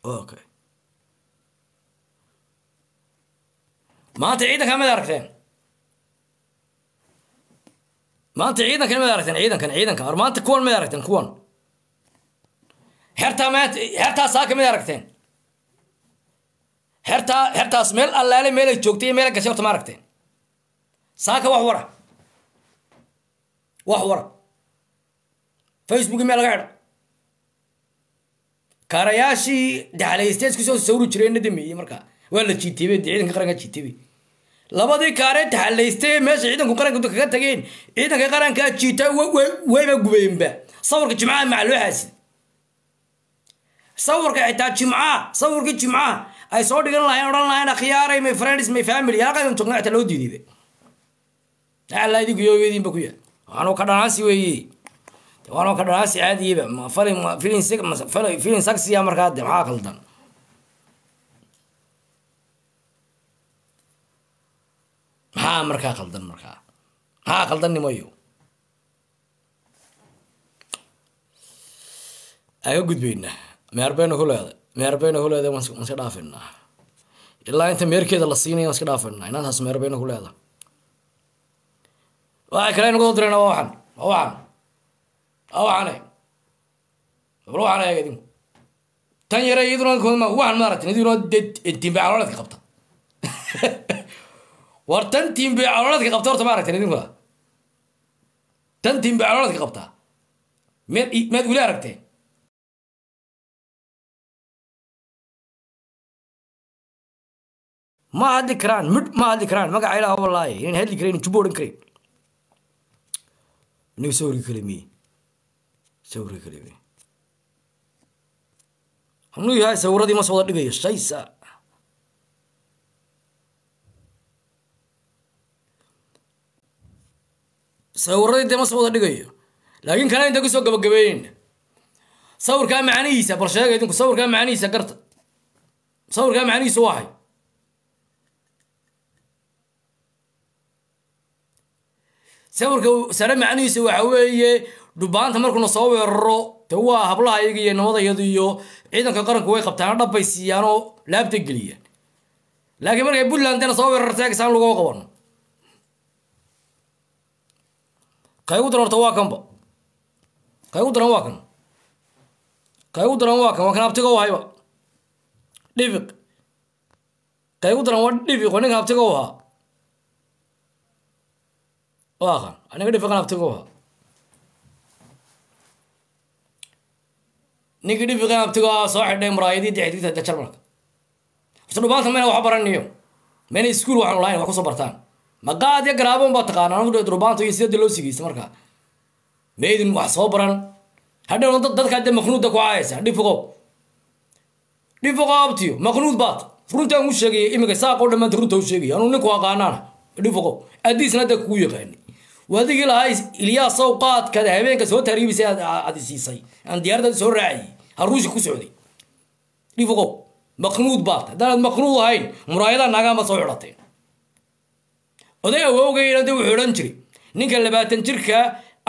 Okay, maanta ciidanka mid aragteen, maanta ciidankan mid aragteen, ciidankan, ciidanka war maanta kuwan mid aragteen, kuwan xertaa maanta, xertaa saaka mid aragteen, xertaa, xertaas meel allaale meelay joogtay iyo meel gashay horta ma aragteen saaka? Wax wara, wax wara, Facebook meel laga xidha, kaarayaashii daxalaystay isku soo sawri jireenna dameeyey. Markaa waa la jiitay, ciidanka qaranka jiitay. Labadii kaaree taxalaystay meesha ciidanku qaranka kaga tageen, ciidanka qarankaa jiita, wayba gubeenba. Sawirka Jimcaha maca loo xaasid, sawirka xitaa Jimcaha, sawirkii Jimcaha ay soo dhigan lahayn, odhan lahayn akhyaaray, my friends, my family, halkaan joogna, xitaa loo diidayba. Alla idinku yoogeediinba ku yaal, waxaanu ka dhanaansi weeye, waanu ka dhanaansi caadiyeba filin filin saksiya. Markaa de maxaa qaldan? Maxaa markaa qaldan? Markaa maxaa qaldan? Nimayo aga gudbaynaa, meer baynu ku leeday, meer baynu ku leeday, waan iska dhaafaynaa ilaa inta meerkeeda la siinaya, waan iska dhaafaynaa inantaas, meer baynu ku leedahay. Waxa kale aynu kusoo dirayna waa waxan, waa waxan, waa waxane, bal waxaan eega idinku tan yare iyaduna waxan maaragtay, iduna dee tiimbe calooleedka qabta. War tan tiimbe calooleedka qabta horta maaragtay idinkuna, tan tiimbe calooleedka qabta miyaad miyaad weli aragteen? Ma hadli karaan, midh ma hadli karaan, magaca Ilaah wallaahi inayn hadli karayn, jubbo odhan karayn. Aniga sawirka kale miye, sawirka kale miye anuu yahay, sawiradii ma soo wada dhigayo shaysa. Sawiradii dee ma soo wada dhigayo, laakiin kana inta kusoo gabagabeyneyna sawirkaa macnihiisa bal sheega idinku, sawirkaa macnihiisa garta, sawirkaa macnihiisa waxay sawirka sare macnihiisa waxa weeye dhubaanta markuuna soo weeraro de waa hablaha iyaga iyo namadayadu iyo ciidanka qaranku way qabtaan, dhabbay siiyaanoo laabta geliyaan, laakiin markay Puntland dena soo weerarta egsaan laguma qabano. Kaygu daran horta waa kanba, kaygu daran waa kan, kaygu daran waa kan, waa kan abtiga u hayba dhifiq, kaygu daran waa dhifiq, waa ninkan abtiga u ahaa, waa kan aniga dhifiqan abtiga u ahaa, ninkii dhifiqan abtiga ahaa soo xidhay muraayadii dixdigta de Jarmalka. Horta dhubaanta mayna wax baraniyo, mayna iskuul waxaanu lahayn wax kusoo bartaan, maqaad iyo garaabo unbaa taqaanaa anigu dhubaanta iyo sida loo sigeysta. Markaa maydin wax soo baran, hadhowna dadkaa dee maknuudda ku caayaysa. Dhifiqo, dhifiqo abtiyo maknuud baad, runtaan u sheegaya iminka saaqoo dhammaanta, runta u sheegaya anuu ninku aqaanaana dhifiqo, adiisna hadda kugu yaqaani wadigii lahaa Ilyaasow qaadkaad habeenka soo taariibisay aad siisay aan diyaaradaada soo raacayay haruushi ku socday. Dhifiqo maknuud baad, haddaanad maknuud ahayn muraayadaa naagaama soo xidhateen. Oday awowgayna de wuxuu odhan jiray ninka 20 jirka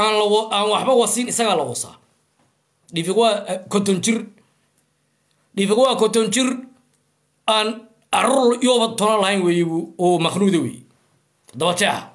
aan la aan waxba wasin isagaa la wasaa. Dhifiq waa 50 jir, dhifiq waa 50 jir aan carruur yooba toona lahayn weeye oo maknuuda weeye daba jeexa.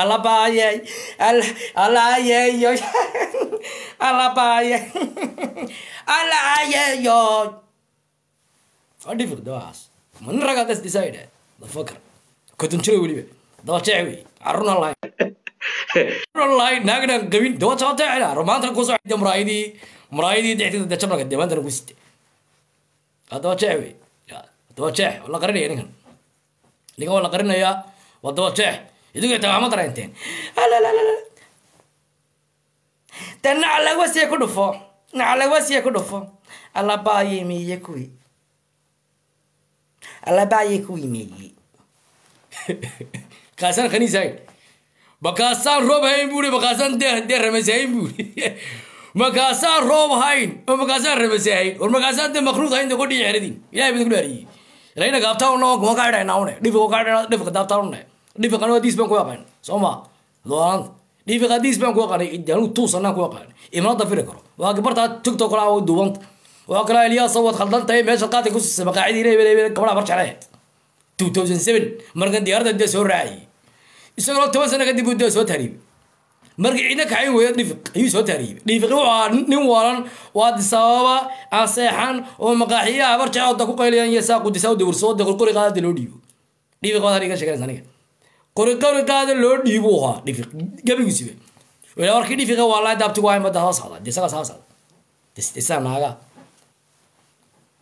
Alabaayay alaayeeyo, alabaayay alaayeeyo, waa dhifiq dabacaas ma nin ragaa das decide the fucker, 50 jir weliba daba jeex weeye, carruurna lahayn, lahayn, naagna qabin, dawa jeexna maantana kusoo xidhay muraayadii, muraayadii dixdida de Jarmalka de maantana ku sitay, waa daba jeex wey, daba jeex waa la qarinaya ninkan, ninkan waa la qarinayaa, waa daba jeex. Idinku xitaa waxma dareenteen de nacalawasiya ku dhufo, nacalawasiya ku dhufo, alabaayay miye kuwii, alabaayay kuwii miye kaasaan khaniis hayn, makaasaan roob hayn buuri, makaasaan dee ramaysahayn buuri, makaasaan roob hayn oo makaasaan ramasahayn, war makaasaan dee maknuud hayn, de qodhiya xeradin Ilahay baa idinku dhaariyey ilayna gaabtaan una waa ka xidhaynaa une dhifiq ka xidhaynaa, dhifiqa daabtaan une dhifiq anu hadiis baan ku yaqaan soo ma doonanta, dhifiq hadiis baan ku yaqaanay, anu tuus anaan ku yaqaanay, imana dafiri karo, waa gabartaa TikTok kala oo duubanta Waa kalaa Ilyaas, waad khaldan tahay. Meesha qaadka ku siisay maqaacidii inay hebel gabadha bar jeclahayd 2007 markan diyaaradda dee soo raacayay, isagoo 10 sano kadib uu dee soo tahriibay. Markii ciidna kaxayn weeya Dhifiq ayuu soo tahriibay. Dhifiqi wuxuu ahaa nin waalan oo Addis Ababa aan seexan oo maqaaxiyaha habar jecel da ku qaylayaan iyo saa qudisaa u dawrso oo dee qori qaada loo dhiibo. Dhifiq baad iga sheeganaysa aniga, qori qori qaada loo dhiibo ahaa Dhifiq gabigiisiba. Ilaa warkii Dhifiqa waa laa daabtigu waa mada soo socda dee, isagaa soo socda isaga naaga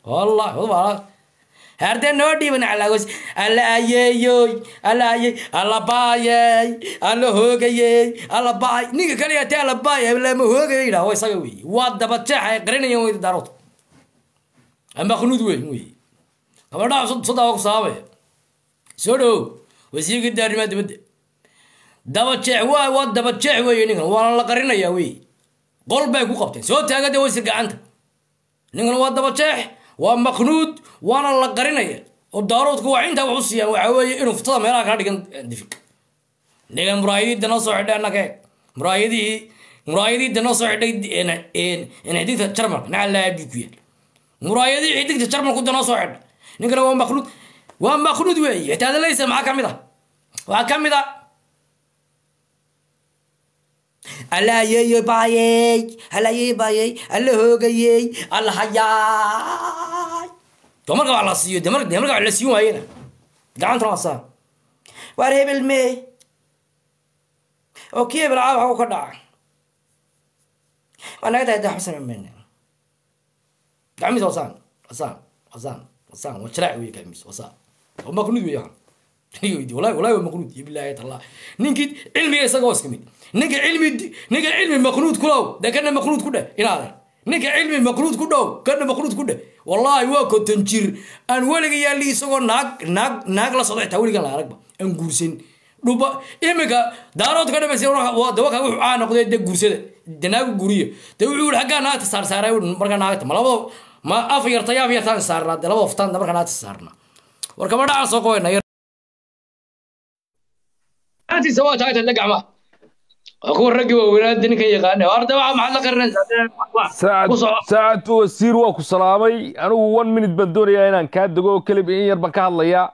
wallahi wala herde noo dhiiban calagos. Alla ayeeyoy, alla ayey, alla baayey, alla hoogayey, alla baay. Ninka kaliya tee alla baay lama hoogayay yidhaha waa isaga weeye. Waa dabajeex ay qarinayaan wey daarood ama khnuud weyn weeye. Gabadhaha sodaa ku saabaya soo dhowow wasiirka daarnimaa dibadda. Dabajeex waa dabajeex weeye ninkan, waana la qarinayaa weeye. Qol bay ku qabteen soo taaga dee wasiir gacanta. Ninkan waa dabajeex, waa maknuud, waana la qarinaya oo daaroodku waa intaa wax u siiyaan. Waxa weeye inuu futada meelaha kala dhigan Difiq. Ninkan muraayadii danoo soo xidhay annaka muraayadii danoo soo xidhay xidigta Jarmalka nacalaa buu ku yaal. Muraayadii xidigta Jarmalku danoo soo xidhay. Ninkana waa maknuud, waa maknuud weeye. Xitaa hadaladiisa maxaa ka mid ah? Waxaa ka mid ah alla ayeeyo baayey, alla ayeeyo baayey, alla hoogayey, alla hayaay. De marka wax la siiyo de marka wax la siin waayena gacantana waa saa waar hebel mee oo kii hebel caawa ka dhaca waa naga tahay daxusan mene. Gacmihiisa waa saan, waa saan, waa saan, waa saan, waa jiraac weeye gacmihiisa, waa saan, waa maknuud weeye waxan. Wallahi wallahi waa maqnuud iyo billahi taala. Ninkii cilmiga isaga waa iska mid. Ninka cilmi maqnuud ku low dee kana maqnuud ku dheh inaadan. Ninka cilmi maqnuud ku dhow kana maqnuud ku dheh. Wallahi waa 50 jir aan weliga yaalli isagoo naag naag naag la socda, xitaa weligan la aragba aan guursan dhuba. Iminka daarood ka dhamaysay waa dawaka wuxuu caan noqday dee guursada dee naagu guriyo dee wuxuu yihi xaggaa naagta saarsaaray. Markaa naagta ma labada ma af yarta af yartaan saarnaa dee labada ftaan markaa naagta saarnaa. War kama dhacaan soo qoyna gacantiisa waa taagta la gacmaha waa kuwa raggii waaweynaa ninkan yaqaana. Horta waxa maxaad la qarinaysaa? Saacad wasiir waa ku salaamay. Anigu 1 minute baan doonayaa inaan kaa dego, kelib in yar baan ka hadlayaa.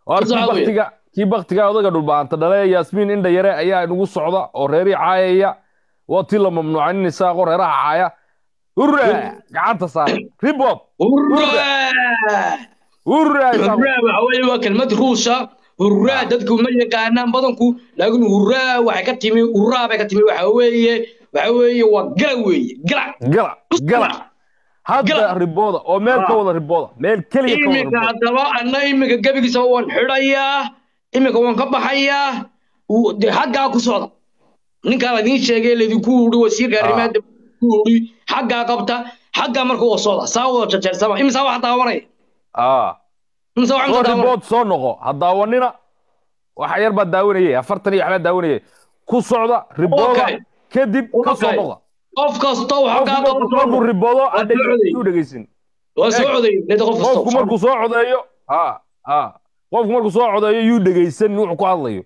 Kii baktiga kii baktiga odaga dhulbaanta dhale Yaasmiin Indha Yare ayaa inagu socda oo reerii caayaya. Waa tii la mamnuucay nin isaaqo reeraha caaya. Hurra, gacanta saar, ribot. Hurra. Hurra. Hurra waxa weeye waa kelmad Ruusha. Hurraa dadku ma yaqaanaan badanku, laakiin hurraa waxay ka timi, hurraa bay ka timi. Waxa weeye waa gala weeye, gala. Gala, gala hadda ribooda oo meel ka wada ribooda, meel keliya ka wada. Iminka haddaba anna iminka gebigiisaba waan xidhayaa, iminka waan ka baxayaa dee. Xaggaa ku socda ninkaa laidiin sheegay, laydinku uri wasiirka arrimaha ku uri xaggaa qabta, xaggaa marka waa socda saa wada jajeersama. Imisa waxa daawanaya? Imisa waxa soo daawanaya? Ribood soo noqo, ha daawanina. Waxa yar baa daawanayay, 40 iyo waxbaa daawanayay. Ku socda ribooda, kadib ka soo noqda. Qof kasta oo xaggaa qofku qabta markuu riboodo waa soo codeeyey. Aan dhegeysin. Waa soo codeeyey qof kasta. Qofku markuu soo codeeyo ha ha qofku markuu soo codeeyo yuu dhegeysan wuxuu ku hadlayo.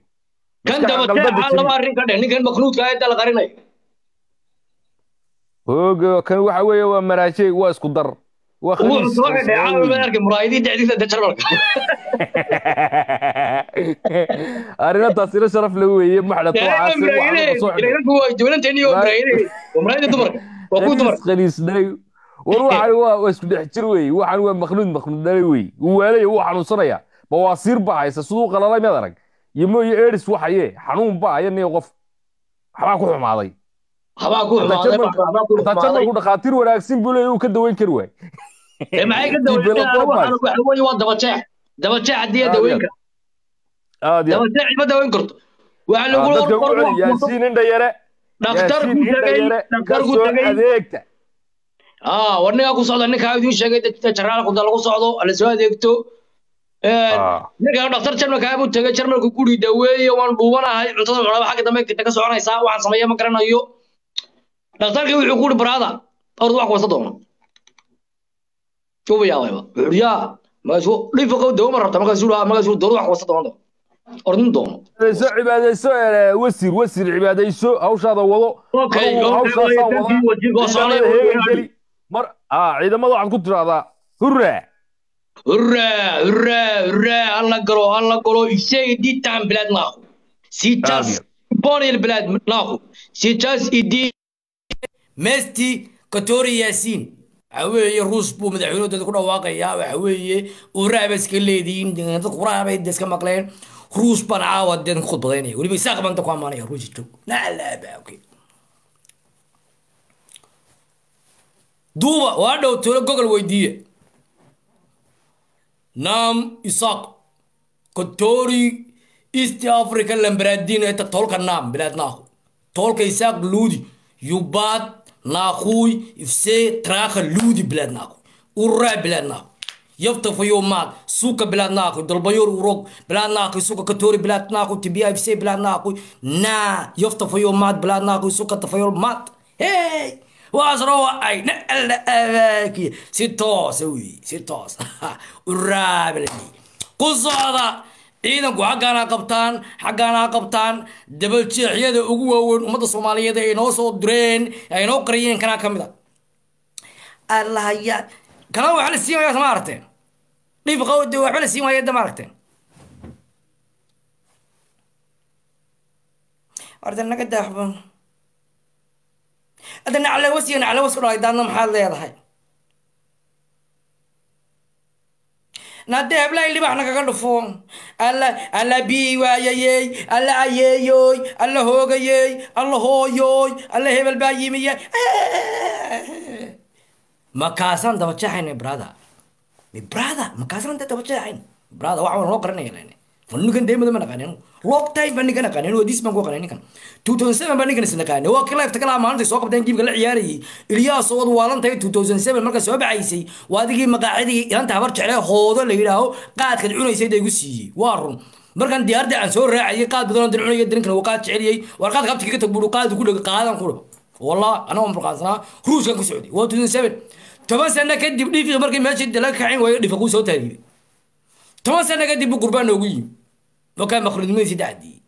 Kan Maskaxda qalbada dabateexa jiri. Laba arrin ka dheh ninkan maknuudka ah inta la qarinayo. Hooga kan waxa weeye waa maraajey, waa isku dar, waa wuxuu khaniis. soo xidhay caawa ma arkay muraayadii dhexdiisa de Jarmalka. Arrintaasina sharaf le weeye maxdhato waxaasi waxaa soo xidhay. Waa dowlanteeni waa muraayadii, waa muraayadii dumarka, waa kuwii dumarka. Khaniis khaniis dhalay. War waxaan waa isku dhex jir weeye. Waxaan waa maknuud, maknuud dhalay weeye. Wuu waalaya, wuu xanuunsanaya, bawaasiir baa haysa. Siduu qalalay miyaad arag? Iyo mooye eedhis waxaye xanuun baa haya niyo. Qof waxbaa ku xumaaday. Habaa ku Hataa xumaaday. Jarmalku Habaa ku hataa xumaaday. Jarmalku dhakhaatiir wanaagsan buu leeyahay, uu ka daweyn kari waay. Ee maxay ka daweyn? Development. Waxaan waxa weeye waa dabajeex, dabajeex haddii Aad iyo daweyn kara aad iyo aad. Dabajeex ma daweyn karto. Waxaa lagu Dadka ugu celi Yaasiin Indha Yare. Dhakhtar Yaasiin ku Indha tagay Yare ka dhakhtar ku soo tagay. adeegta. War ninkaa ku socda, ninkaa idiin sheegay jaraal ku lagu socdo la soo adeegto. Ninkaa dhakhtar Jarmalka buu tagay, Jarmalka guri daweeye. Waan dhuubanahay, cuntada cunaba xagga dambe ka soconaysaa, waxaan sameeya ma garanayo. Dhakhtarkii wuxuu ku yidhi baraada ordu wax kuwasta doono uba yaabayba. Wuxuu yidhi yaa markaasuu dhifiqow dawo ma rabta? Markaasuu yidhi markaasuu doono wax kuwasta doono ordin doono. Cibaadayso, cibaadayso, wasiir, wasiir, cibaadayso, hawshaada wado. Okay, Anugu okay, hawshaasaan thank you, wadaa. Wasiir, waa soconaya. Ciidamada heegan geli. Mar ciidamada waxaad ku tiraahdaa hurraa. Hurraa, hurraa, hurraa, alla galo, alla galo, isay tan bilaad naaqu sijaas bonil bilaad naaqu sijaas idi mesti katori yaasiin. Waxa weeye Ruus buu madaxweynahooda ku dhawaaqayaa. Waxa weeye uraaba iska leedihiin, dadku quraha bay iska maqleen. Ruus baan caawa deen ku khudbadaynaya, weliba Isaaq baan ku ammaanaya. Ruus joog naclaaba. Okay, duuba waa dhow toolo gogol weydiiye naam Isaaq Kotori East Africa lambradin eta tolka naam bilaad naaqu tolka Isaaq luudi yubaad naaquy ifse traakha luudi bilaad naaqu urraa bilaad naaqu yaftafayo maad suuka bilaad naaqu dalbayoor urog bilaad naaqu suuka Katori bilaad naaqu tibiya ifse bilaad naaqu naa yaftafayo maad bilaad naaqu suuka tafayo maad. Hey, waasro ay naalaabaaki si toosa wey, si toos urraa biladi ku socda ciidanku. Xaggaana qabtaan, xaggaana qabtaan dabaljeexyada ugu waaweyn ummadda Soomaaliyeed ay noo soo direen, ay noo qariyeen. Kanaa ka mid a allahaya kana waxa la siin waaya, ma aragteen? Dhif qawde waxba la siin waaya, da ma aragteen? Horta naga daaxbo hadda naclawas iyo naclawas ku dhalay daadna maxaad leedahay? Naadee heblaha libaxna kaga dhufo. Alla, alla bii waayayey, alla ayeeyoy, alla hoogayey, alla hooyoy, alla hebel baa yimiye. Makaasaan daba jeexayna brother, mi brother, makaasaan daba jeexayn brother. Waxa waan loo qaranaya lene ninkan deemada ma naqaanin. Long time baan ninkan naqaanin, wadiis baan ku aqaanin ninkan. 2007 baan ninkan is naqaanin. Waa kii life kala maalinta soo qabteen giimka la ciyaarayay Ilyaas oo wad waalantahay. 2007 marka soo baxaysay waa adigii maqaacidii ilanta habar jeclee hoodo la yidhaaho qaadkaad cunaysay da igu siiyey. Waa run, markaan diyaaradda aan soo raacayay qaad badan oo dan cunaya, darinkan waa qaad jeceliyey. War qaadka habti kaga tag buuru qaad ku dhag qaadan ku dhago. Wallah anaa waan burqaansanaa, Ruushkan ku socday. Waa 2007, 10 sano kadib dhifiq markii meeshii laga kacin waayo dhifiq uu soo taagiyey. 10 sano kadib buu qurbaan noogu yimi, wakaa makhluudnimadiisii dacdiyey.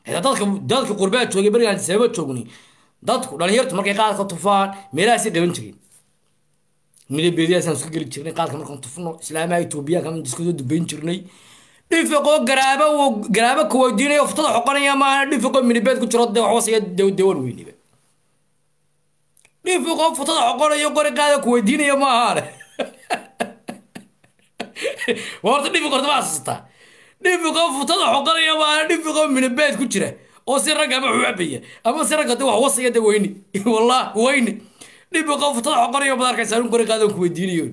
Xitaa dadka qurbaa joogay berigaan sababa joognay, dadku dhalinyartu markay qaadka tufaan meelahaasay qaban jireen, midabeediyaasaan isku geli jirnay qaadka markaan tufno, islaamaha Etoobiyaanka aan isku soo dubayn jirnay. Dhifiqoo garaaba uu garaaba ku weydiinayo futada xoqanaya maaha, dhifiqoo minibeed ku jiro dee wax wasaya dewan weyniba. Dhifiqoo futada xoqonayo qori qaada ku weydiinaya maahaane. Horta dhifiq horta ma xasuustaa? Dhifiqoo futada xoqanaya maaha, dhifiqoo minibeed ku jira oo si ragga ama wuxuu cabaya ama si ragga de wax wasaya de weyni, wallah weyni. Dhifiqoo futada xoqanaya baad arkaysaa in qori qaada ku weydiinayo.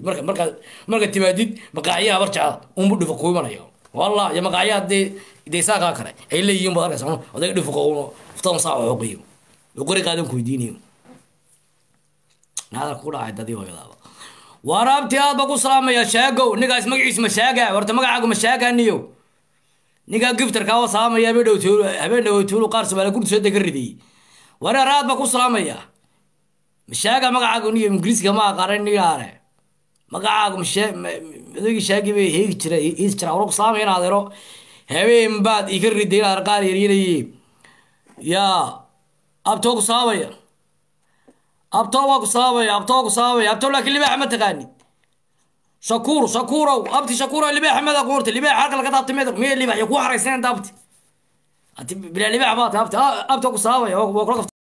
Marka timaadid maqaaciyaha barjacda unbu dhifiq ku imanaya, wallah, iyo maqaaciyaha dee saaqaa kale ay leeyihiin baad arkaysaa odayga dhifiqo futada saa xoqiyo oo qori qaadan ku weydiinayo. Naada ku dhacay dadii hooyadaaba. Waraabti aad baa ku salaamaya Shaagow. Ninkaas magaciisu Mashaaga, horta magacaagu Mashaaga niyo. Ninkaa giftarkaa waa salaamaya. Habeen dhowtuulu, habeen dhowtuulu qaar Soomaali gurdi ka ridayey. Wareer aad baa ku salaamaya Mashaaga. Magacaagu niyo Ingiriiska ma aqaanan niyaare. Magacaagu adeegii Shaagi bay heegi jira, heesi jira. Wara ku salaamaya in adeero. Habeen baad iga riday inaad qaar yaryarayey. Yaa abtoo ku salaamaya, abtoo waa ku salaamaya, abtoo ku salaamaya abtoo. Laakiin libaaxa ma taqaanid. Shakuur, Shakuurow, abti Shakuurow, libaaxa mada qoorta libaaxa halka laga taabtay meeda miya libaax ku xaraysaneen abti ati bilaa libaax baa taabti. Abtoo ku salaamaya, waa kula.